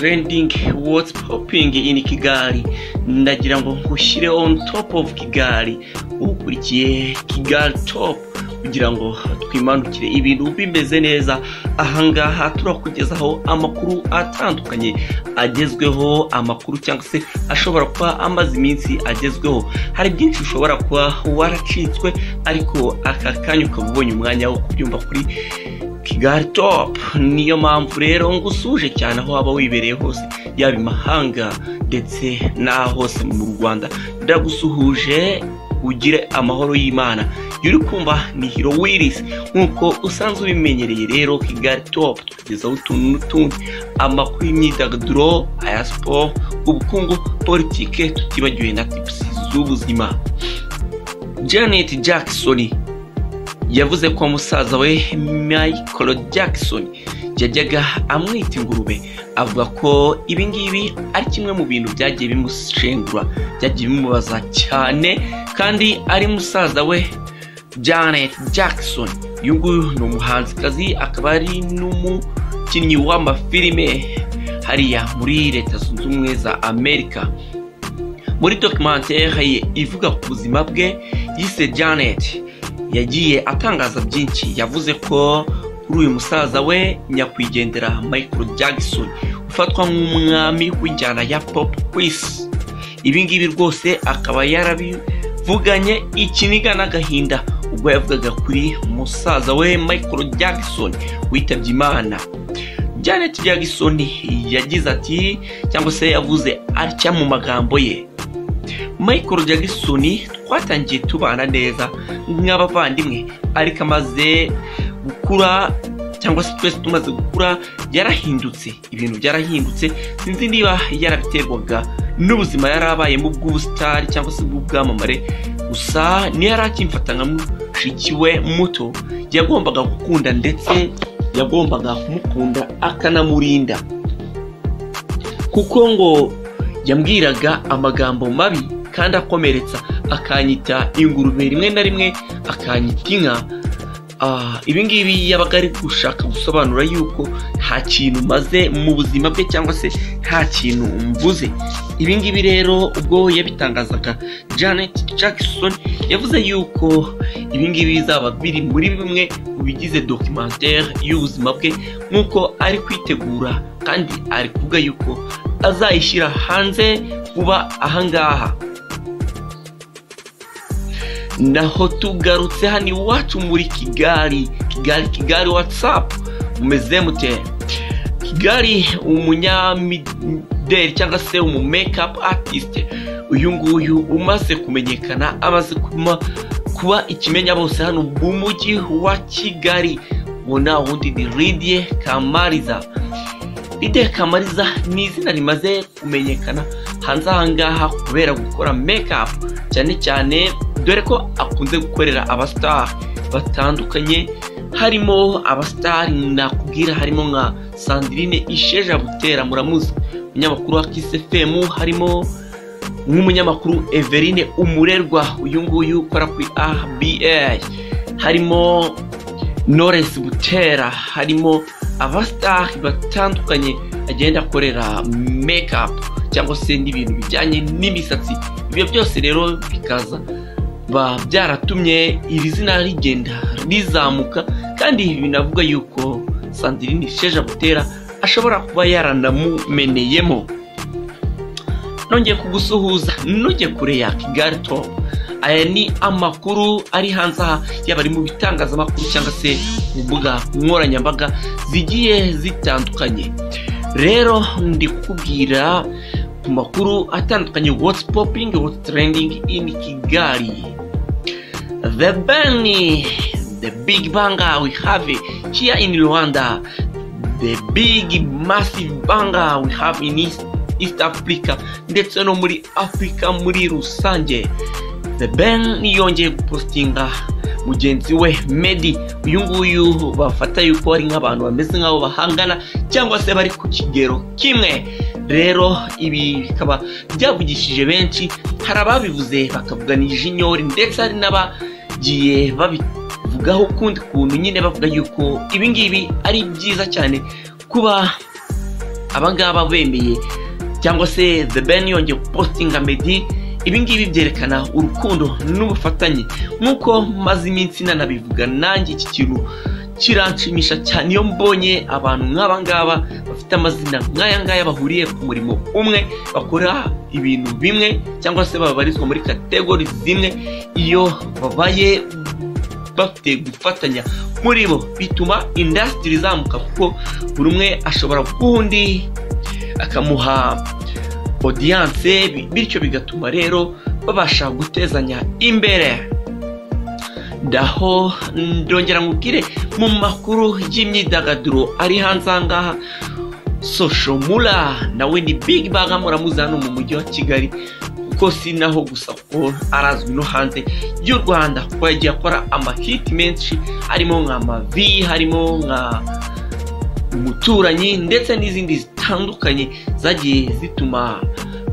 Trending, what's popping in Kigali. Ndagira ngo ngushyire on top of Kigali, ukurikiye Kigali Top, kugira ngo twimanukire ibintu bimeze neza. Ahangaha turakugezaho amakuru atandukanye agezweho, amakuru cyangwa se ashobora kuba amaze iminsi agezweho. Hari byinshi ushobora kuba waracitswe, ariko aka kanya ukaba ubonye umwanya wo kubyumva kuri Kigali Top. Niyo mpamvu rero ngusuje cyane aho waba wibereye hose, yaba imahanga ndetse n'aho hose mu Rwanda. Ndagusuhuje, ugire amahoro y'Imana. Iyo uri kumva ni Hero Willis nk'uko usanzwe ubimenyereye. Rero Kigali Top tukugezaho utuntu n'utundi, amakuru y'imyidagaduro, aya siporo, ubukungu, politike, tutibagiwe na tips z'ubuzima. Janet Jackson yavuze ko musaza we Michael Jackson yajyaga amwita ingurube, avuga ko ibi ngibi ari kimwe mu bintu byagiye bimushengura, byagiye bimubaza cyane, kandi ari musaza we Janet Jackson. Uyu nguyu ni umuhanzikazi, akaba ari n'umukinnyi w'amafilime hariya muri Leta Zunze Ubumwe za Amerika. Muri documentaire ye ivuga ku buzima bwe yise Janet, yagiye atangaza byinshi. Yavuze ko kuri uyu musaza we nyakwigendera Michael Jackson, ufatwa nk'umwami w'injyana ya pop ku isi. Ibi ngibi rwose akaba yarabivuganye ikiniga n'agahinda ubwo yavugaga kuri musaza we Michael Jackson witabye Imana. Janet Jackson yagize ati, cyangwa se yavuze atya mu magambo ye: "Michael Jackson twatangiye tubana neza nk'abavandimwe, ariko amaze gukura, cyangwa se twese tumaze gukura, yarahindutse, ibintu byarahindutse. Sinzi niba yarabiterwaga n'ubuzima yari abayemo bw'ubusitari cyangwa se bw'ubwamamare, gusa niyo yari akimfata nka mushiki we muto yagombaga gukunda, ndetse yagombaga kumukunda akanamurinda, kuko ngo yambwiraga amagambo mabi kandi akomeretsa, akanyita ingurube, rimwe na rimwe akanyita inka. Ibi ngibi yabaga ari gushaka gusobanura yuko nta kintu maze mu buzima bwe, cyangwa se nta kintu mvuze." Ibi ngibi rero ubwo yabitangazaga, Janet Jackson yavuze yuko ibi ngibi bizaba biri muri bimwe mu bigize documentaire y'ubuzima bwe, nk'uko ari kwitegura, kandi ari kuvuga yuko azayishyira hanze vuba ahangaha. Naho tugarutse hano iwacu muri Kigali, Kigali, Kigali, what's up, mumeze mute Kigali? Umunyamideli cyangwa se umu makeup artist, uyu nguyu umaze kumenyekana, amaze kuba ikimenya bose hano mu mujyi wa Kigali, ubona wundi ni Lydie Kamariza. Lydie Kamariza ni izina rimaze kumenyekana hanze aha ngaha kubera gukora makeup cyane cyane, dore ko akunze gukorera abasitari batandukanye. Harimo abasitari nakubwira, harimo nka Sandrine Isheja Butera, muramuzi, umunyamakuru wa Kiss FM, harimo nk'umunyamakuru Everine Umurerwa, uyu nguyu ukora kuri RBA, harimo Knowless Butera, harimo abasitari batandukanye agenda akorera makeup cyangwa se n'ibintu bijyanye n'imisatsi. Ibyo byose rero bikaza ba byaratumye iri zina rigenda rizamuka, kandi binavuga yuko Sandrine Isheja Butera ashobora kuba yaranamumeneyemo. Nongeye kugusuhuza, nujye kure ya Kigali Top. Aya ni amakuru ari hanze aha, yaba ari mu bitangazamakuru cyangwa se ku mbuga nkoranyambaga zigiye zitandukanye. Rero ndi kukubwira ku makuru atandukanye, what's popping, what's trending in Kigali. The Ben, the big banger we have here in Rwanda, the big massive banger we have in East Africa ndetse no muri Africa muri rusange. The Ben yongeye gupostinga mugenzi we Meddy, uyu nguyu bafata yuko ari nk'abantu bameze nk'aho bahangana cyangwa se bari ku kigero kimwe. Rero ibi bikaba byavugishije benshi, hari ababivuze bakavuga ni jinyori, ndetse hari n'abagiye babivugaho ukundi kuntu nyine, bavuga yuko ibi ngibi ari byiza cyane kuba Abangaba bemeye cyangwa se The Ben yongeye gupostinga Meddy. Ibi ngibi byerekana urukundo n'ubufatanye nk'uko maze iminsi nanabivuga. Nanjye iki kintu kiranshimisha cyane iyo mbonye abantu nk'aba ngaba bafite amazina nk'aya ngaya bahuriye ku murimo umwe, bakora ibintu bimwe cyangwa se babarizwa muri category zimwe. Iyo babaye bafite gufatanya muri bo bituma industry izamuka, kuko buri umwe ashobora guha undi akamuha audience, bityo bigatuma rero babasha gutezanya imbere. Ndaho ndongera nkubwire mu makuru y'imyidagaduro ari hanze aha ngaha, Social Mula nawe ni big bag, muramuzi hano mu mujyi wa Kigali, kuko si naho gusa kuko arazwi no hanze y'u Rwanda, kuko yagiye akora amahiti menshi harimo nka Mavi, harimo nka Umuturanyi ndetse n'izindi zitandukanye zagiye zituma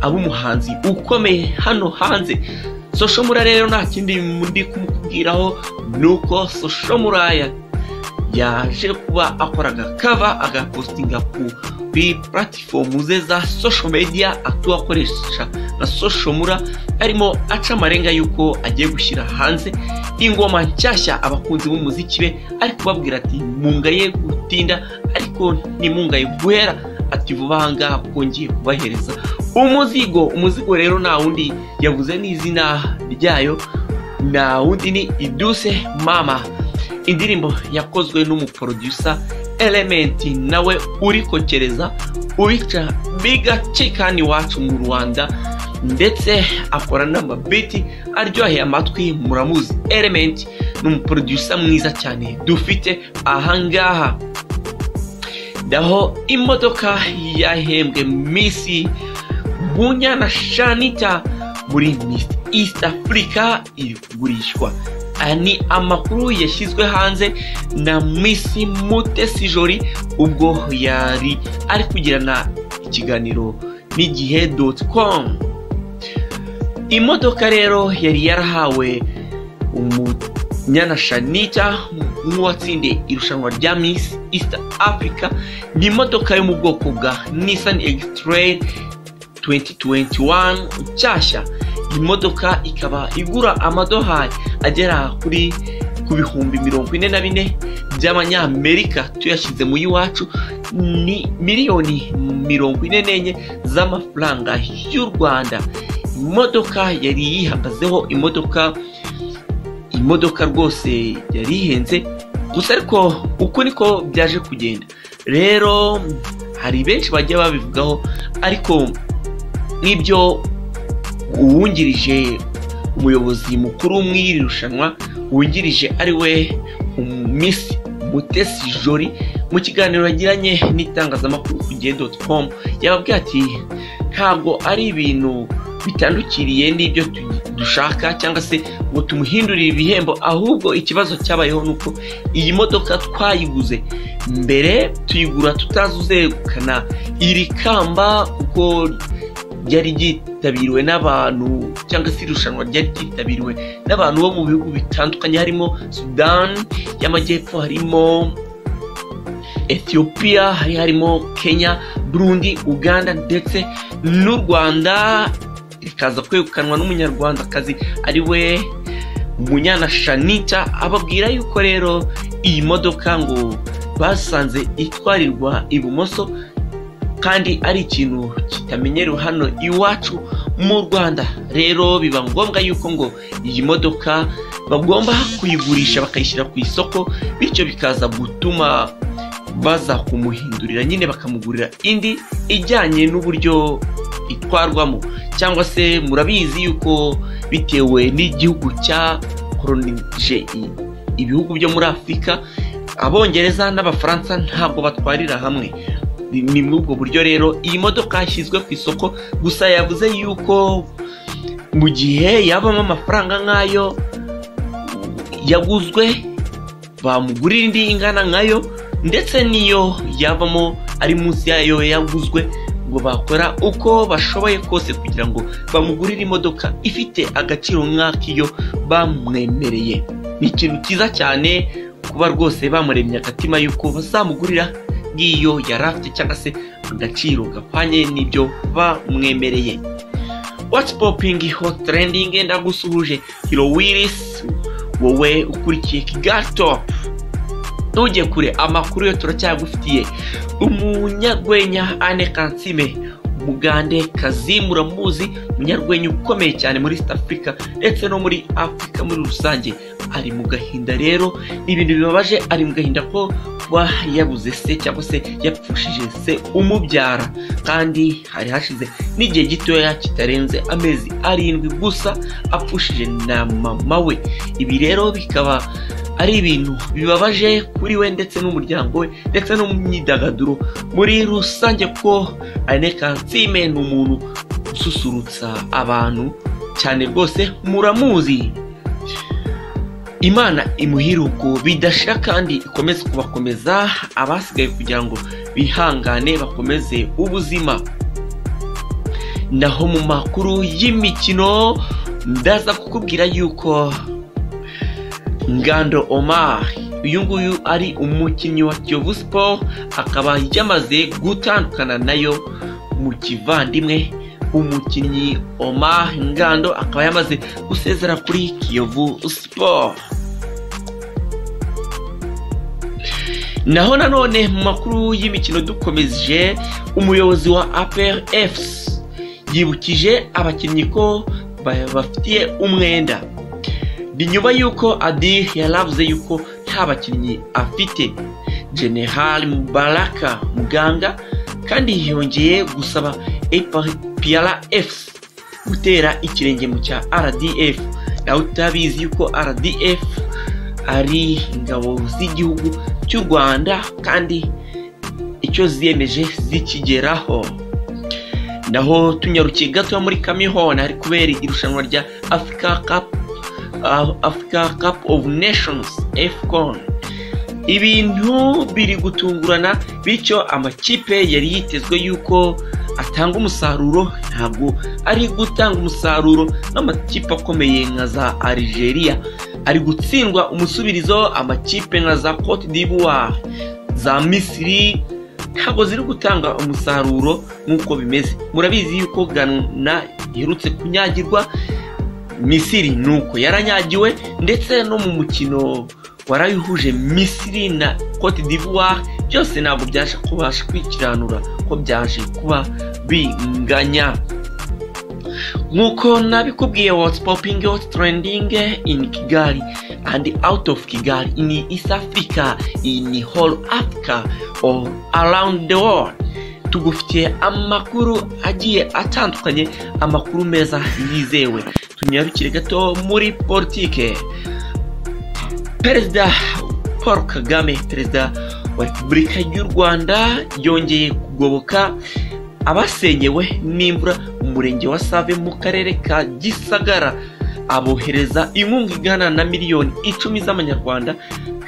aba umuhanzi ukomeye hano hanze. Social Mula rero nta kindi ndi kumukubwiraho, nuko Social Mula yaje kuba akora agakava agapostinga kuri platform ze za social media atuwe akoresha na Social Mula, arimo aca amarenga yuko agiye gushyira hanze ingoma nshyashya. Abakunzi b'umuziki be ari kubabwira ati mungaye gutinda ariko ntimungaye guhera, ati vuba aha ngaha kuko ngiye kubahereza umuzigo. Umuzigo rero nta wundi yavuze n'izina ryayo, nta wundi ni Iduse Mama, indirimbo yakozwe n'umuproducer Element, nawe urikokereza ubica bigacika hano iwacu mu Rwanda, ndetse akora n'amabiti aryoheye amatwi. Muramuzi Element ni umuproducer mwiza cyane dufite aha ngaha. Ndaho imodoka yahembwe Miss Munyana Shanita muri Miss East Africa iri kugurishwa. Aya ni amakuru yashyizwe hanze na Miss Mutesi Jolly ubwo yari ari kugirana ikiganiro n'igihe.com. Imodoka rero yari yarahawe Umunyana Shanita nk'uwatsindiye irushanwa rya Miss East Africa ni imodoka yo mu bwoko bwa Nissan X-Trail 2021 nshyashya. Imodoka ikaba igura amadolari agera kuri ku 44,000 by'amanyamerika, tuyashyize mu y'iwacu ni miliyoni 44 z'amafaranga y'u Rwanda. Imodoka yari yihagazeho, imodoka rwose yari ihenze gusa, ariko uku niko byaje kugenda. Rero hari benshi bagiye babivugaho, ariko nk'ibyo uwungirije umuyobozi mukuru mw'iri rushanwa wungirije ari we Miss Mutesi Jolly, mu kiganiro yagiranye n'itangazamakuru ku gihe.com, yababwiye ati ntabwo ari ibintu bitandukiriye n'ibyo dushaka cyangwa se ngo tumuhindurire ibihembo, ahubwo ikibazo cyabayeho ni uko iyi modoka twayiguze mbere, tuyigura tutazi uzegukana iri kamba, kuko ryari ryitabiriwe n'abantu cyangwa se irushanwa ryari ryitabiriwe n'abantu bo mu bihugu bitandukanye, harimo Sudan y'Amajyepfo, harimo Ethiopia, hari harimo Kenya, Burundi, Uganda ndetse n'u Rwanda, rikaza kwegukanwa n'umunyarwandakazi ari we Munyana Shanita. Ababwira yuko rero iyi modoka ngo basanze itwarirwa ibumoso kandi ari ikintu kitamenyerewe hano iwacu mu Rwanda. Rero biba ngombwa yuko ngo iyi modoka bagomba kuyigurisha bakayishyira ku isoko, bityo bikaza gutuma baza kumuhindurira nyine bakamugurira indi ijyanye n'uburyo itwarwamo, cyangwa se murabizi yuko bitewe n'igihugu cyakoronije ibihugu byo muri Afurika, Abongereza n'Abafaransa ntabwo batwarira hamwe. Ni muri ubwo buryo rero iyi modoka yashyizwe ku isoko. Gusa yavuze yuko mu gihe yabamo amafaranga nk'ayo yaguzwe bamugurira indi ingana nkayo, ndetse n'iyo yavamo ari munsi yayo yaguzwe ngo bakora uko bashoboye kose kugira ngo bamugurire imodoka ifite agaciro nk'ak'iyo bamwemereye. Ni ikintu cyiza cyane kuba rwose bamuremye agatima yuko bazamugurira ngiyo yari afite cyangwa se agaciro gahwanye n'ibyo bamwemereye. What's popping, hot trending, ndagusuhuje Hero Willis, wowe ukurikiye Kigali Top. Ntujye kure, amakuru yo turacyagufitiye. Umunyarwenya Anne Kansiime, Mugande Kazimu uramuzi, umunyarwenya ukomeye cyane muri East Africa ndetse no muri Africa muri rusange, ari mu gahinda. Rero ibintu bibabaje, ari mu gahinda ko kuba yabuze se cyangwa se yapfushije se umubyara, kandi hari hashize n'igihe gitoya kitarenze amezi 7 gusa apfushije na mama we. Ibi rero bikaba ari ibintu bibabaje kuri we ndetse n'umuryango we ndetse no mu myidagaduro muri rusange, ko Anne Kansiime ni umuntu ususurutsa abantu cyane rwose, muramuzi. Imana imuhiruko bidashira kandi ikomeze kubakomeza abasigaye kugira ngo bihangane bakomeze ubuzima. Naho mu makuru y'imikino ndaza kukubwira yuko Ngando Omar, uyu nguyu ari umukinnyi wa Kiyovu Sport, akaba yamaze gutandukana nayo mu kivandimwe. Umukinnyi Omar Ngando akaba yamaze gusezera kuri Kiyovu Sport. Naho nanone mu makuru y'imikino dukomeje, umuyobozi wa APR FC yibukije abakinnyi ko bafitiye umwenda. Ni nyuma yuko Adil yaravuze yuko nta bakinnyi afite. General Mubaraka Muganga kandi yongeye gusaba APR FC gutera ikirenge mu cya RDF. Nawe utabizi yuko RDF ari ingabo z'igihugu cy'u Rwanda kandi icyo ziyemeje zikigeraho. Naho tunyarukiye gato muri Cameroon hari kubera irushanwa rya Africa Cup of Nations AFCON. Ibintu biri gutungurana, bityo amakipe yari yitezwe yuko atanga umusaruro ntabwo ari gutanga umusaruro. N'amakipe akomeye nka za Algeria ari gutsindwa umusubirizo, amakipe nka za Cote d'Ivoire, za Misiri ntabwo ziri gutanga umusaruro nk'uko bimeze. Murabizi yuko Ghana iherutse kunyagirwa, Misiri nuko yaranyagiwe, ndetse no mu mukino warayihuje Misiri na Cote d'Ivoire byose ntabwo byaje kubasha kwikiranura ko byaje kuba binganya. Nkuko nabikubwiye, what's popping, what's trending in Kigali and out of Kigali, in East Africa, in whole Africa or around the world. Tugufitiye amakuru agiye atandukanye, amakuru meza yizewe. Tunyarukire gato muri politike. Perezida Paul Kagame, perezida wa Repubulika y'u Rwanda, yongeye kugoboka abasenyewe n'imvura mu murenge wa Save mu karere ka Gisagara, abohereza inkunga igana na miliyoni 10 z'amanyarwanda,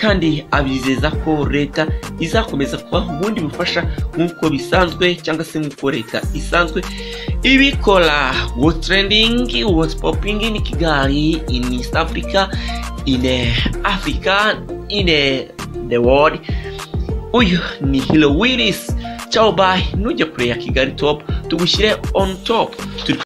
kandi abizeza ko leta izakomeza kubaha ubundi bufasha nk'uko bisanzwe cyangwa se nk'uko leta isanzwe ibikora. What's trending, what's popping in Kigali, in East Africa, in Africa, in the world. Uyu ni Hero Willis. Ciao, bye. Nujya kure ya Kigali Top, tugushyire on top.